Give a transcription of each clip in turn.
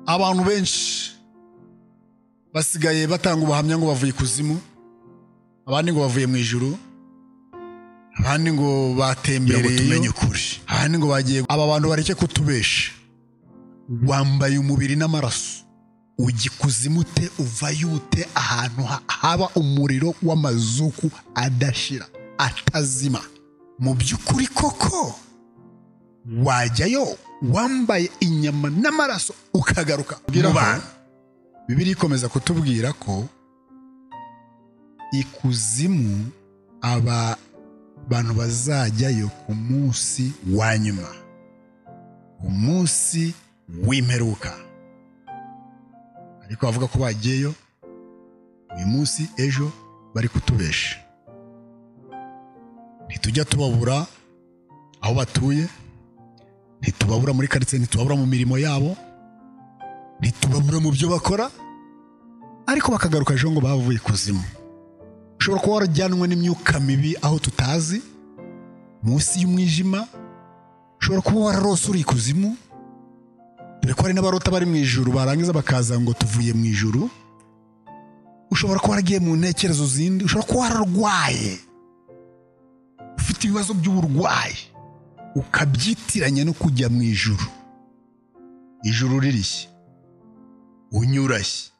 Abantu benshi basigaye batanga ubuhamya ngo bavuye ikuzimu, abandi ngo bavuye mu ijuru, abandi ngo batembereye, tumenye ukuri, abandi ngo bagiye. Aba bantu bareke kutubesha. Wambaye umubiri n'amaraso, ujya ikuzimu ute, uvayo ute ahantu haba umuriro w'amazuku adashira atazima? Mu by'ukuri koko wajyayo wambaye inyama n'amaraso ukagaruka mu bantu? Bibiliya ikomeza kutubwira ko ikuzimu aba bantu bazajyayo ku munsi wa nyuma, ku munsi w'imperuka. Ariko bavuga ko bagiyeyo uyu munsi, ejo bari kutubesha. Ntitujya tubabura aho batuye, ntitubabura muri karitsiye, ntitubabura mu mirimo yabo, ntitubabura mu byo bakora, ariko bakagaruka ejo ngo bavuye ikuzimu. Ushobora kuba warajyanwe n'imyuka mibi aho tutazi, munsi y'umwijima. Ushobora kuba wararose uri ikuzimu, dore ko hari n'abarota bari mu ijuru barangiza bakaza ngo tuvuye mu ijuru. Ushobora kuba waragiye mu ntekerezo zindi, ushobora kuba wararwaye, ufite ibibazo by'uburwayi, ukabyitiranya no kujya mu ijuru. Ijuru ririshye, unyurashye,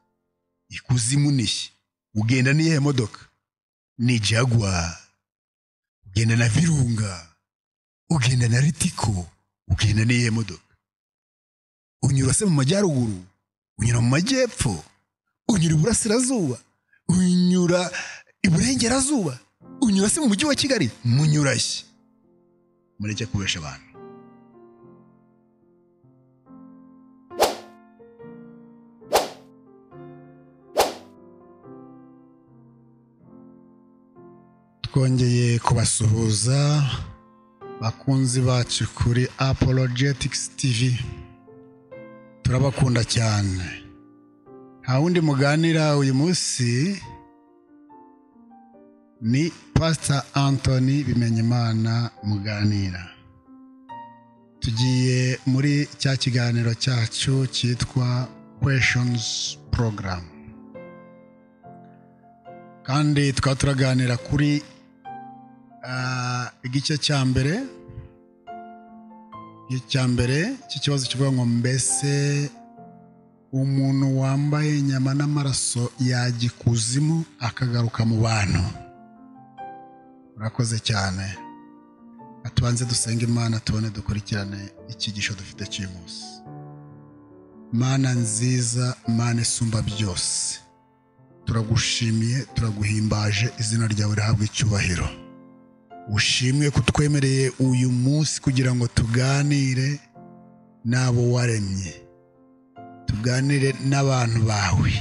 ikuzimu nishye. Ugenda n'iyihe modoka? Ni Jaguar, ugenda na Virunga, ugenda na Ritiko, ugenda n'iyihe modoka? Unyura se mu majyaruguru, unyura mu majyepfo, unyura iburasirazuba, unyura iburengerazuba, unyura se mu mujyi wa Kigali? Munyurashye. Mureke kubesha abantu. Twongeye kubasuhuza bakunzi bacu kuri Apologetics TV. Turabakunda cyane. Nta wundi muganira uyu munsi ni Pastor Anthony Bimenyimana muganira. Tugiye muri cya kiganiro cyacu cyitwa Questions Program, kandi tukaba turaganira kuri igice cya mbere. Igice cya mbere cy'ikibazo kivuga ngo mbese umuntu wambaye inyama n'amaraso yajya ikuzimu akagaruka mu bantu? Urakoze cyane. Atubanze dusenga Imana tubone dukurikirane icyigisho dufite cy'uyu munsi. Mana nziza, Mana isumba byose, turagushimiye, turaguhimbaje, izina ryawe rihabwe icyubahiro. Ushimwe kutwemereye uyu munsi kugira ngo tuganire n'abo waremye, tuganire n'abantu bawe,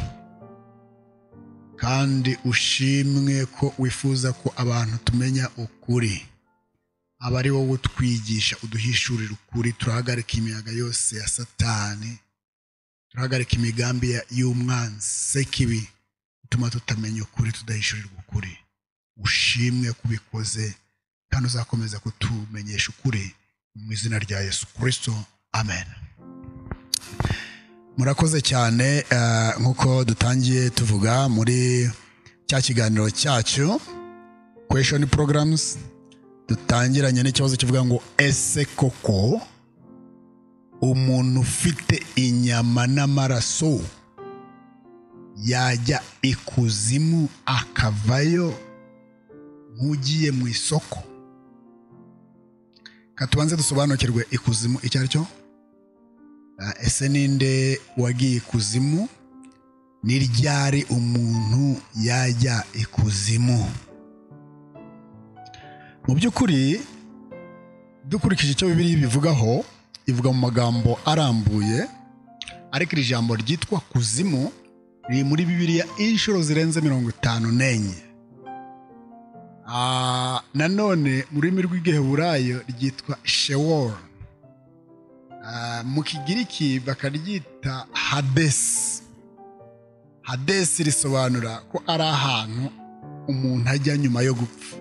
kandi ushimwe ko wifuza ko abantu tumenya ukuri. Aba ari wowe utwigisha, uduhishurira ukuri. Turahagarika imiyaga yose ya Satani, turahagarika imigambi y'umwanzi sekibi ituma tutamenya ukuri, tudahishurirwa ukuri. Ushimwe kubikoze kandi uzakomeza kutumenyesha ukuri mu izina rya Yesu Kristo, amen. Murakoze cyane. Nkuko dutangiye tuvuga muri cya kiganiro cyacu Question Programs, dutangiranye n'ikibazo kivuga ngo ese koko umuntu ufite inyama n'amaraso yajya ikuzimu akavayo nk'ugiye mu isoko? Katubanze dusobanukirwe ikuzimu icyo ari cyo. Ese ninde wagiye ikuzimu? Ni ryari umuntu yajya ikuzimu? Mu by'ukuri dukurikije icyo Bibiliya ibivugaho, ivuga mu magambo arambuye, ariko iri jambo ryitwa kuzimu riri muri Bibiliya inshuro zirenze 54. Nanone mu rurimi rw'Igiheburayo ryitwa Sheol, mu Kigiriki bakaryita Hades. Hades risobanura ko ari ahantu umuntu ajya nyuma yo gupfa.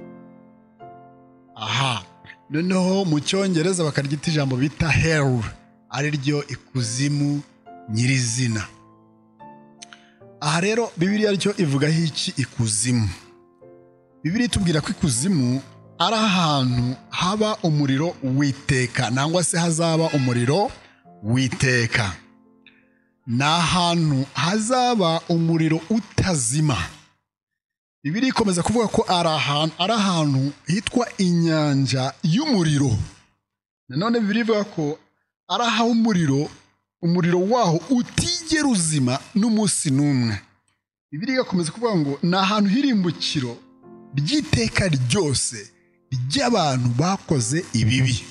Aha noneho mu Cyongereza bakaryita ijambo bita hell, ari ryo ikuzimu nyirizina. Aha rero Bibiliya aricyo ivugaho iki ikuzimu. Bibiliya itubwira ko ikuzimu ari ahantu haba umuriro witeka, nangwa se hazaba umuriro witeka. Ni ahantu hazaba umuriro utazima. Bibiliya ikomeza kuvuga ko ari ahantu hitwa inyanja y'umuriro. Nanone Bibiliya ivuga ko ari aho umuriro waho utigera uzima n'umunsi n'umwe. Bibiliya igakomeza kuvuga ngo ni ahantu h'irimbukiro ry'iteka ryose ry'abantu bakoze ibibi.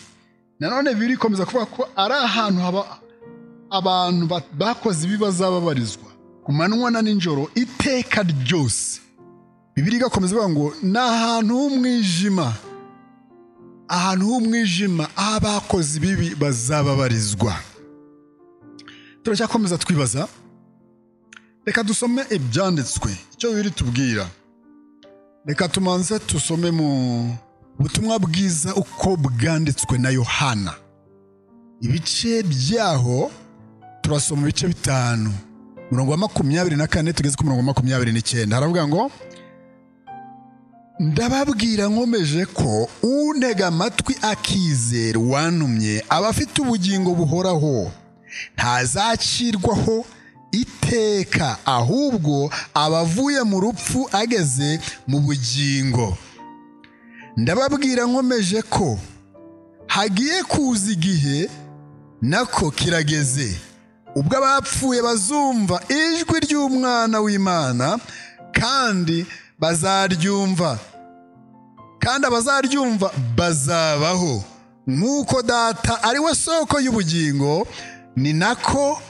Nanone Bibiliya ikomeza kuvuga ko ari ahantu haba abantu bakoze ibibi bazababarizwa ku manywa na nijoro iteka ryose. Bibiliya igakomeza kuvuga ngo ni ahantu h'umwijima, ahantu h'umwijima abakoze ibibi bazababarizwa. Turacyakomeza twibaza, reka dusome ibyanditswe icyo Bibiliya itubwira. Reka tumanze tusome mu butumwa bwiza uko bwanditswe na Yohana. Ibice byaho turasoma ibice 5, umurongo wa 24 tugeze ku murongo wa 29. Haravuga ngo ndababwira nkomeje ko untega amatwi akizera uwantumye aba afite ubugingo buhoraho, ntazacirwaho iteka, ahubwo abavuye mu rupfu ageze mu bugingo. Ndababwira nkomeje ko hagiye kuza igihe, nako kirageze, ubwo abapfuye bazumva ijwi ry'umwana w'Imana, kandi bazaryumva, kandi abazaryumva bazabaho. Nk'uko Data ari we soko y'ubugingo, ni nako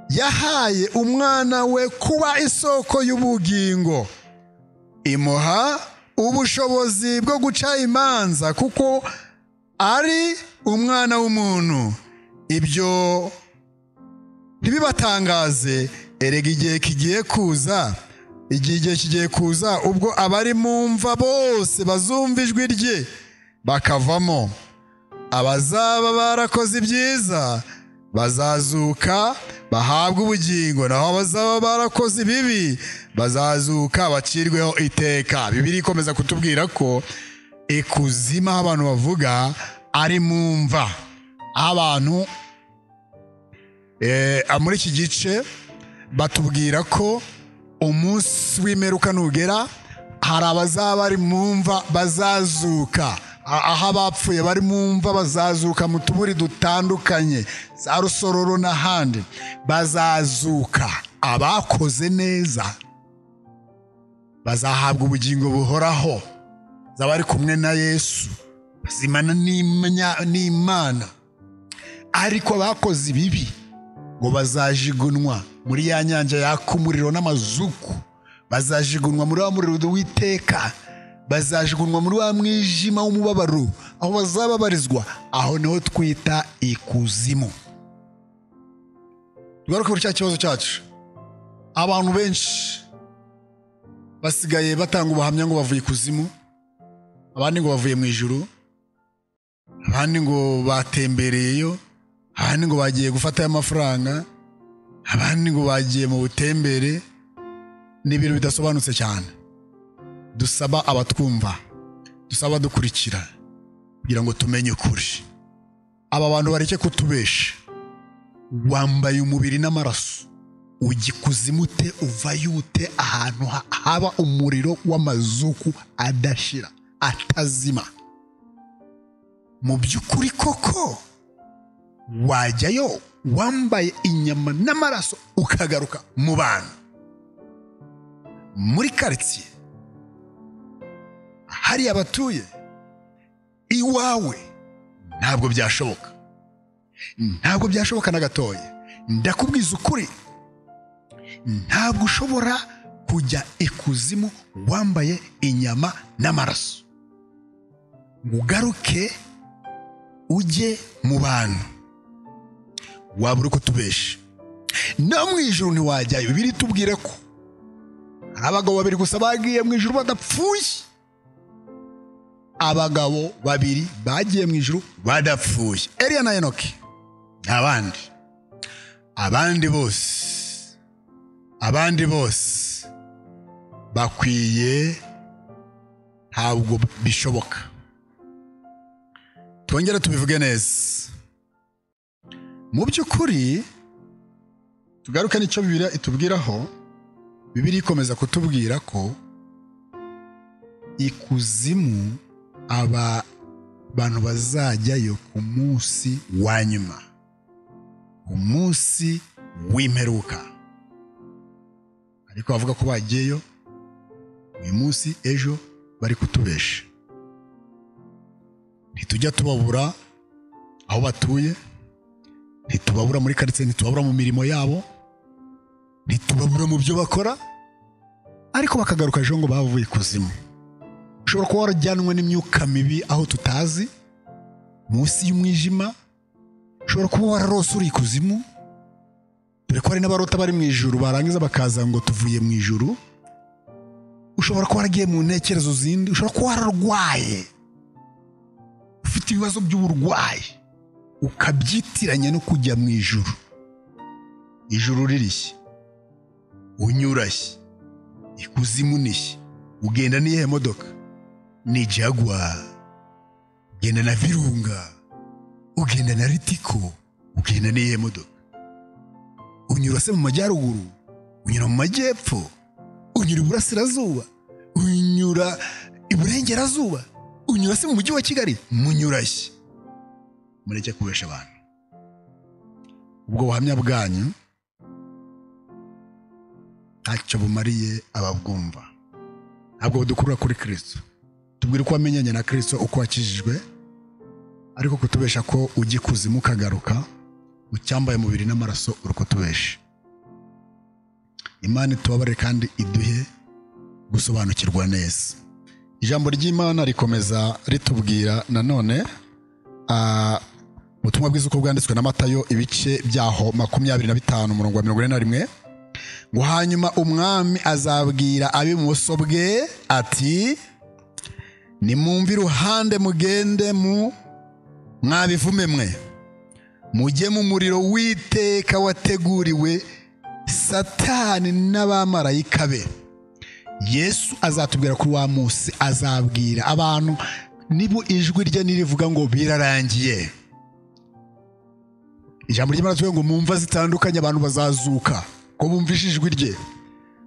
yahaye umwana we kuba isoko y'ubugingo, imuha ubushobozi bwo guca imanza kuko ari umwana w'umuntu. Ibyo ntibibatangaze, erega igihe kigiye kuza, igihe kigiye kuza ubwo abari mu mva bose bazumva ijwi rye bakavamo. Abazaba barakoze ibyiza bazazuka bahabwa ubugingo, naho abazaba barakoze ibibi bazazuka bacirweho iteka. Bibiliya ikomeza kutubwira ko ikuzimu abantu bavuga ari mu mva. Abantu muri iki gice batubwira ko umunsi w'imperuka nugera hari abazaba bari mu mva bazazuka. Aho abapfuye bari mu mva bazazuka mu tuburi dutandukanye, za Rusororo n'ahandi bazazuka. Abakoze neza bazahabwa ubugingo buhoraho, bazaba bari kumwe na Yesu, bazimana n'Imana. Ariko abakoze ibibi ngo bazajigunwa muri ya nyanja yaka umuriro n'amazuku, bazajigunwa muri wa muriro w'iteka, bazajugunywa muri wa mwijima w'umubabaro, aho bazababarizwa. Aho niho twita ikuzimu. Tugaruke kuri cya kibazo cyacu. Abantu benshi basigaye batanga ubuhamya ngo bavuye ikuzimu, abandi ngo bavuye mu ijuru, abandi ngo batembereyeyo, abandi ngo bagiye gufata amafaranga, abandi ngo bagiye mu butembere. Ni ibintu bidasobanutse cyane. Dusaba abatwumva, dusaba dukurikira kugira ngo tumenye ukuri. Aba bantu bareke kutubesha. Wambaye umubiri n'amaraso, ujya ikuzimu ute, uvayo ute ahantu haba umuriro w'amazuku adashira, atazima? Mu by'ukuri koko wajyayo wambaye inyama n'amaraso ukagaruka mu bantu, muri karitsiye hari abatuye iwawe? Ntabwo byashoboka, ntabwo byashoboka na gatoya. Ndakubwiza ukuri, ntabwo ushobora kujya ikuzimu wambaye inyama n'amaraso ngo ugaruke ujye mu bantu. Waba uri kutubesha. No mu ijuru ntiwajyayo. Bibiliya itubwira ko hari abagabo babiri gusa bagiye mu ijuru badapfuye. Abagabo babiri bagiye mu ijuru badapfuye, Eliya na Enoki, nta bandi. Abandi bose, abandi bose bakwiye, ntabwo bishoboka. Twongere tubivuge neza. Mu by'ukuri tugaruke n'icyo Bibiliya itubwiraho. Bibiliya ikomeza kutubwira ko ikuzimu aba bantu bazajyayo ku munsi wa nyuma, ku munsi w'imperuka. Ariko bavuga ko bagiyeyo uyu munsi, ejo bari kutubesha. Ntitujya tubabura aho batuye, ntitubabura muri karitsiye, ntitubabura mu mirimo yabo, ntitubabura mu byo bakora, ariko bakagaruka ejo ngo bavuye ikuzimu. Ushobora kuba warajyanwe n'imyuka mibi aho tutazi, munsi y'umwijima. Ushobora kuba wararose uri ikuzimu, dore ko hari n'abarota bari mu ijuru barangiza bakaza ngo tuvuye mu ijuru. Ushobora kuba waragiye mu ntekerezo zindi, ushobora kuba wararwaye, ufite ibibazo by'uburwayi, ukabyitiranya no kujya mu ijuru. Ijuru ririshye, unyurashye, ikuzimu nishye. Ugenda n'iyihe modoka? Ni Jaguar, ugenda na Virunga, ugenda na Ritiko, ugenda n'iyihe modoka? Unyura se mu majyaruguru, unyura mu majyepfo, unyura iburasirazuba, unyura iburengerazuba, unyura se mu mujyi wa Kigali? Munyurashye. Mureke kubesha abantu. Ubwo buhamya bwanyu ntacyo bumariye ababwumva, ntabwo budukurura kuri Kristo. Tubwire uko wamenyanye na Kristo, uko wakijijwe, ariko kutubesha ko ujya ikuzimu ukagaruka ucyambaye umubiri n'amaraso, uri kutubesha. Imana itubabarire kandi iduhe gusobanukirwa neza. Ijambo ry'Imana rikomeza ritubwira nanone ubutumwa bwiza uko bwanditswe na Matayo, ibice byaho 25 umurongo wa 41, ngo hanyuma umwami azabwira ab'ibumoso bwe ati nimwumve iruhande mugende mu mwabivume mwe, mujye mu muriro w'iteka wateguriwe Satani n'abamarayika be. Yesu azatubwira kuri wa munsi, azabwira abantu nibo ijwi rye nirivuga ngo birarangiye. Ijambo ry'Imana rivuga ngo mu mva zitandukanye abantu bazazuka ko bumvise ijwi rye.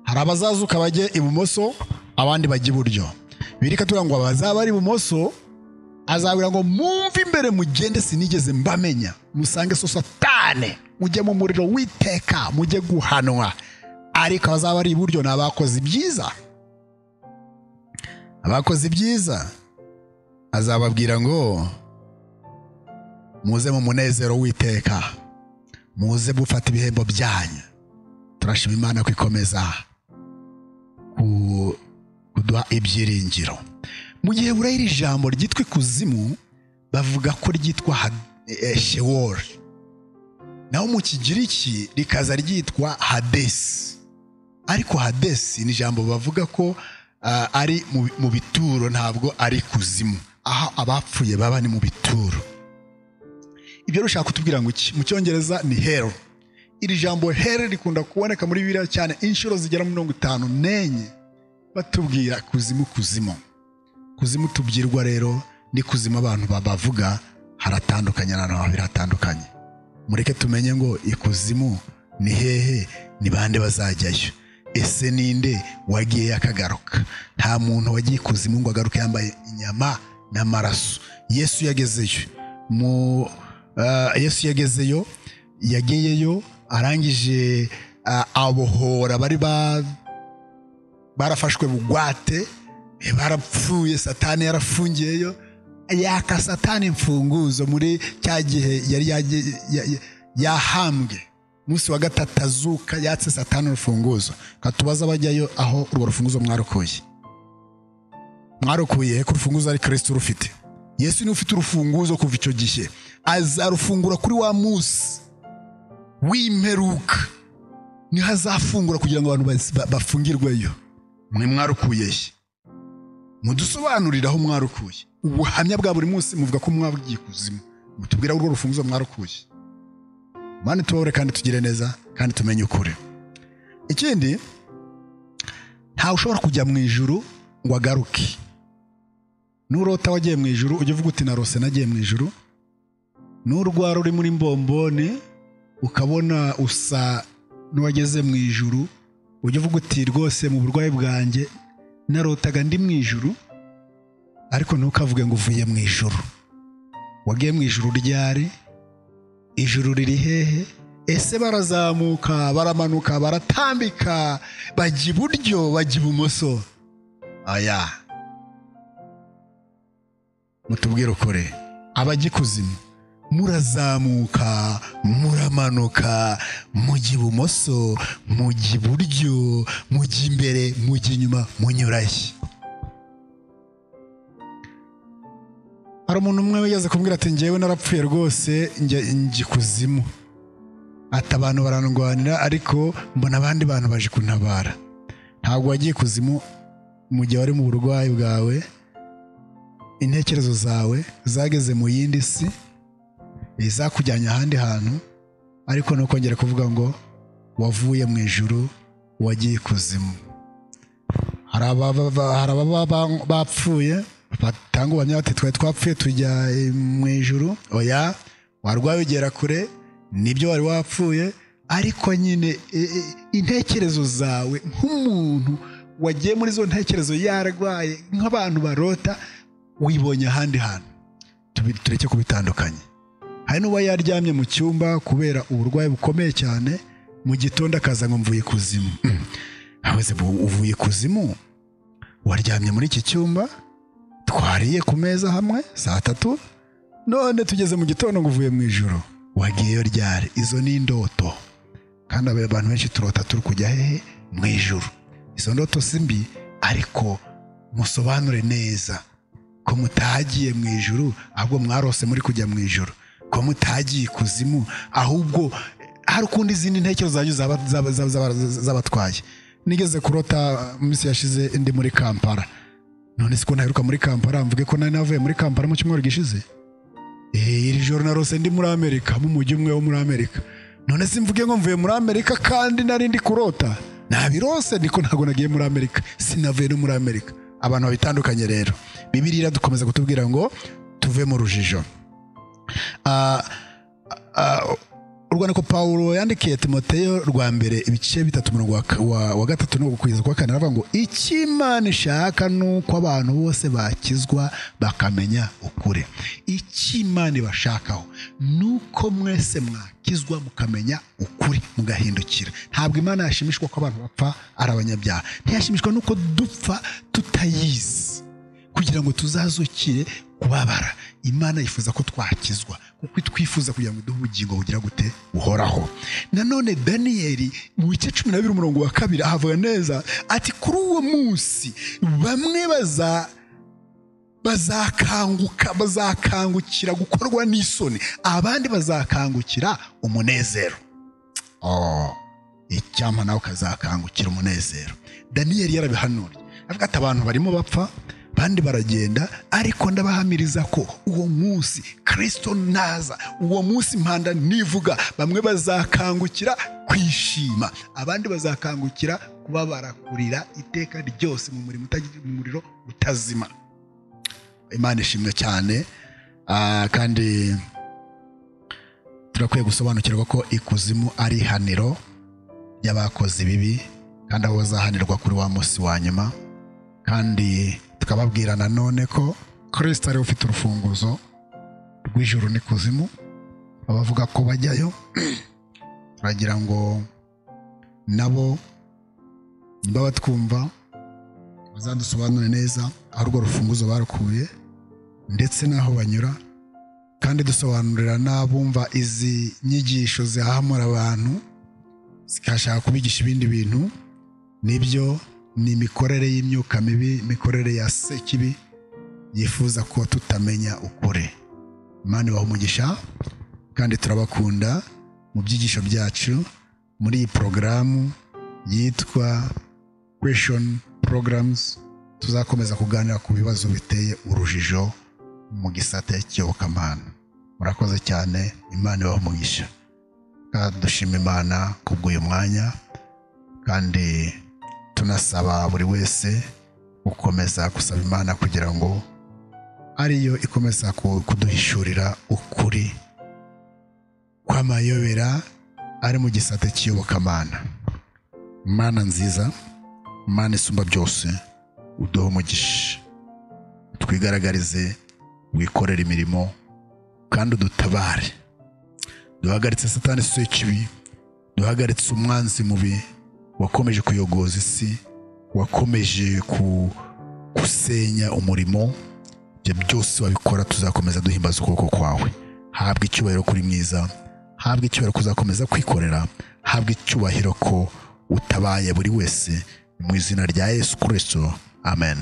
Hari abazazuka bajye ibumoso, abandi bajye iburyo. Birika tuvuga ngo abazaba ari ibumoso azabwira ngo mumve imbere mugende, sinigeze mbamenya, musange so Satani, mujye mu muriro w'iteka, mujye guhanwa. Ariko abazaba ari iburyo ni abakoze ibyiza. Abakoze ibyiza azababwira ngo muze mu munezero w'iteka, muze gufata ibihembo byanyu. Turashima Imana ko ikomeza kuduha ibyiringiro. Mu gihe iri jambo ryitwa ikuzimu bavuga ko ryitwa Sheol, naho mu Kigiriki rikaza ryitwa Hadesi. Ariko Hadesi ni ijambo bavuga ko ari mu bituro, ntabwo ari kuzimu. Aho abapfuye baba ni mu bituro. Ibyo rushaka kutubwira ngo iki? Mu Cyongereza ni hell. Iri jambo hell rikunda kuboneka muri Bibiliya cyane inshuro zigera muri 54, batubwira kuzimu. Kuzimu kuzimu tubyirwa rero ni kuzimu abantu babavuga haratandukanye n'ahantu biratandukanye. Mureke tumenye ngo ikuzimu ni hehe, ni bande bazajyayo, ese ninde wagiye akagaruka? Nta muntu wagiye ikuzimu ngo agaruke yambaye inyama n'amaraso. Yesu yagezeyo Yesu yagezeyo, yagiyeyo arangije abohora bari barafashwe bugwate, barapfuye, Satani yarafungiyeyo, yaka Satani imfunguzo muri cya gihe yari yahambwe. Munsi wa gatatu azuka yatse Satani urufunguzo. Katubaza bajyayo aho urwo rufunguzo mwarukuye. Mwarukuye ko urufunguzo ari Kristo rufite. Yesu ni ufite urufunguzo kuva icyo gihe, azarufungura kuri wa munsi w'imperuka, niho azafungura kugira ngo abantu bafungirweyo. Mwe mwarukuye, mudusobanurira aho mwarukuye. Ubuhamya bwa buri munsi muvuga ko mwabwiye kuzimu, mutubwira urwo rufunguzo mwarukuye. Imana itubabare kandi tugire neza kandi tumenye ukuri. Ikindi, ntawe ushobora kujya mu ijuru ngo agaruke. Nurota wagiye mu ijuru ujye uvuga uti narose nagiye mu ijuru. Nurwara uri muri mbombone ukabona usa n'uwageze mu ijuru, ujye uvuga uti rwose mu burwayi bwanjye narotaga ndi mu ijuru. Ariko ntukavuge ngo uvuye mu ijuru. Wagiye mu ijuru ryari? Ijuru riri hehe? Ese barazamuka, baramanuka, baratambika, bajya iburyo, bajya ibumoso? Aya, mutubwire ukuri. Abajya ikuzimu murazamuka, muramanuka, mujya ibumoso, mujya iburyo, mujya imbere, mujya inyuma, munyurahe? Hari umuntu umwe wigeze kumbwira ati njyewe narapfuye rwose njya ikuzimu, ati abantu barandwanira ariko mbona abandi bantu baje kuntabara. Ntabwo wagiye ikuzimu mu gihe wari mu burwayi bwawe, intekerezo zawe zageze mu yindi si izakujyanye ahandi hantu, ariko ntukongere kuvuga ngo wavuye mu ijuru wagiye ikuzimu. Hari ababa bapfuye batanga ubuhamya bati twari twapfuye tujya mu ijuru. Oya, warwaye ugera kure, nibyo wari wapfuye, ariko nyine intekerezo zawe nk'umuntu wagiye muri zo ntekerezo yarwaye nk'abantu barota, wibonye ahandi hantu. Tureke kubitandukanya. Hari n'uba yaryamye mu cyumba kubera uburwayi bukomeye cyane, mu gitondo akaza ngo mvuye kuzimu. Abaze uvuye kuzimu, waryamye muri iki cyumba, twariye ku meza hamwe saa 3, none tugeze mu gitondo ngo uvuye mu ijuru. Wagiyeyo ryari? Izo ni indoto. Kandi abantu benshi turota turi kujya hehe? Mu ijuru. Izo ndoto si mbi, ariko musobanure neza ko mutagiye mu ijuru, ahubwo mwarose muri kujya mu ijuru, ko mutagiye ikuzimu, ahubwo hari ukundi izindi ntekerezo zanyu zabatwaye. Nigeze kurota minsi yashize ndi muri Kampala. None siko ntaheruka muri Kampala, mvuge ko nari navuye muri Kampala mu cyumweru gishize. Iri joro narose ndi muri Amerika, mu mujyi umwe wo muri Amerika. None simvuge ngo mvuye muri Amerika kandi nari ndi kurota. Nabirose niko ntago nagiye muri Amerika, sinavuye no muri Amerika. Abantu babitandukanye rero. Bibiliya iradukomeza kutubwira ngo tuve mu rujijo. Urwandiko Paulo yandikiye Timoteyo rwa mbere ibice 3 umurongo wa 3 no kugeza kwa 4, aravuga ngo icyo Imana ishaka nuko abantu bose bakizwa bakamenya ukuri. Icyo Imana ibashakaho nuko mwese mwakizwa mukamenya ukuri mugahindukira. Ntabwo Imana yashimishwa ko abantu bapfa ari abanyabyaha, ntiyashimishwa nuko dupfa tutayizi kugira ngo tuzazukire kubabara. Imana yifuza ko twakizwa kuko twifuza kugira ngo duhe ubugingo bugira gute? Buhoraho. Nanone Daniyeli mu bice 12 umurongo wa 2 ahavuga neza ati kuri uwo munsi bamwe bazakanguka, bazakangukira gukorwa n'isoni, abandi bazakangukira umunezero. Icyampa nawe ukazakangukira umunezero. Daniyeli yarabihanuriye avuga ati abantu barimo bapfa, bandi baragenda, ariko ndabahamiriza ko uwo munsi Kristo naza, uwo munsi impanda nivuga, bamwe bazakangukira kwishima, abandi bazakangukira kubabara, kurira iteka ryose mu muriro utazima. Imana ishimwe cyane. Kandi turakwiye gusobanukirwa ko ikuzimu ari ihaniro ry'abakoze ibibi, kandi abo bazahanirwa kuri wa munsi wa nyuma. Kandi tukababwira nanone ko Kristo ari ufite urufunguzo rw'ijuru n'ikuzimu. Abavuga ko bajyayo turagira ngo nabo niba batwumva bazadusobanure neza aho urwo rufunguzo barukuye ndetse n'aho banyura, kandi dusobanurira n'abumva izi nyigisho zihahamura abantu zikashaka kubigisha ibindi bintu. Nibyo ni imikorere y'imyuka mibi, imikorere ya sekibi yifuza ko tutamenya ukuri. Imana ibahe umugisha kandi turabakunda mu byigisho byacu muri iyi porogaramu yitwa Question Programs. Tuzakomeza kuganira ku bibazo biteye urujijo mu gisate cy'iyobokamana. Murakoze cyane, Imana ibahe umugisha. Dushima Imana kubw'uyu mwanya, kandi tunasaba buri wese gukomeza gusaba Imana kugira ngo ariyo ikomeza kuduhishurira ukuri kw'amayobera ari mu gisate cy'iyobokamana. Mana nziza, Mana isumba byose, uduhe umugisha, twigaragarize, wikorere imirimo kandi udutabare. Duhagaritse Satani sekibi, duhagaritse umwanzi mubi wakomeje kuyogoza isi, wakomeje gusenya umurimo. Ibyo byose wabikora, tuzakomeza duhimbaza ukuboko kwawe. Habwa icyubahiro kuri mwiza, habwa icyubahiro kuzakomeza kwikorera, habwa icyubahiro ko utabaye buri wese, mu izina rya Yesu Kristo, amen.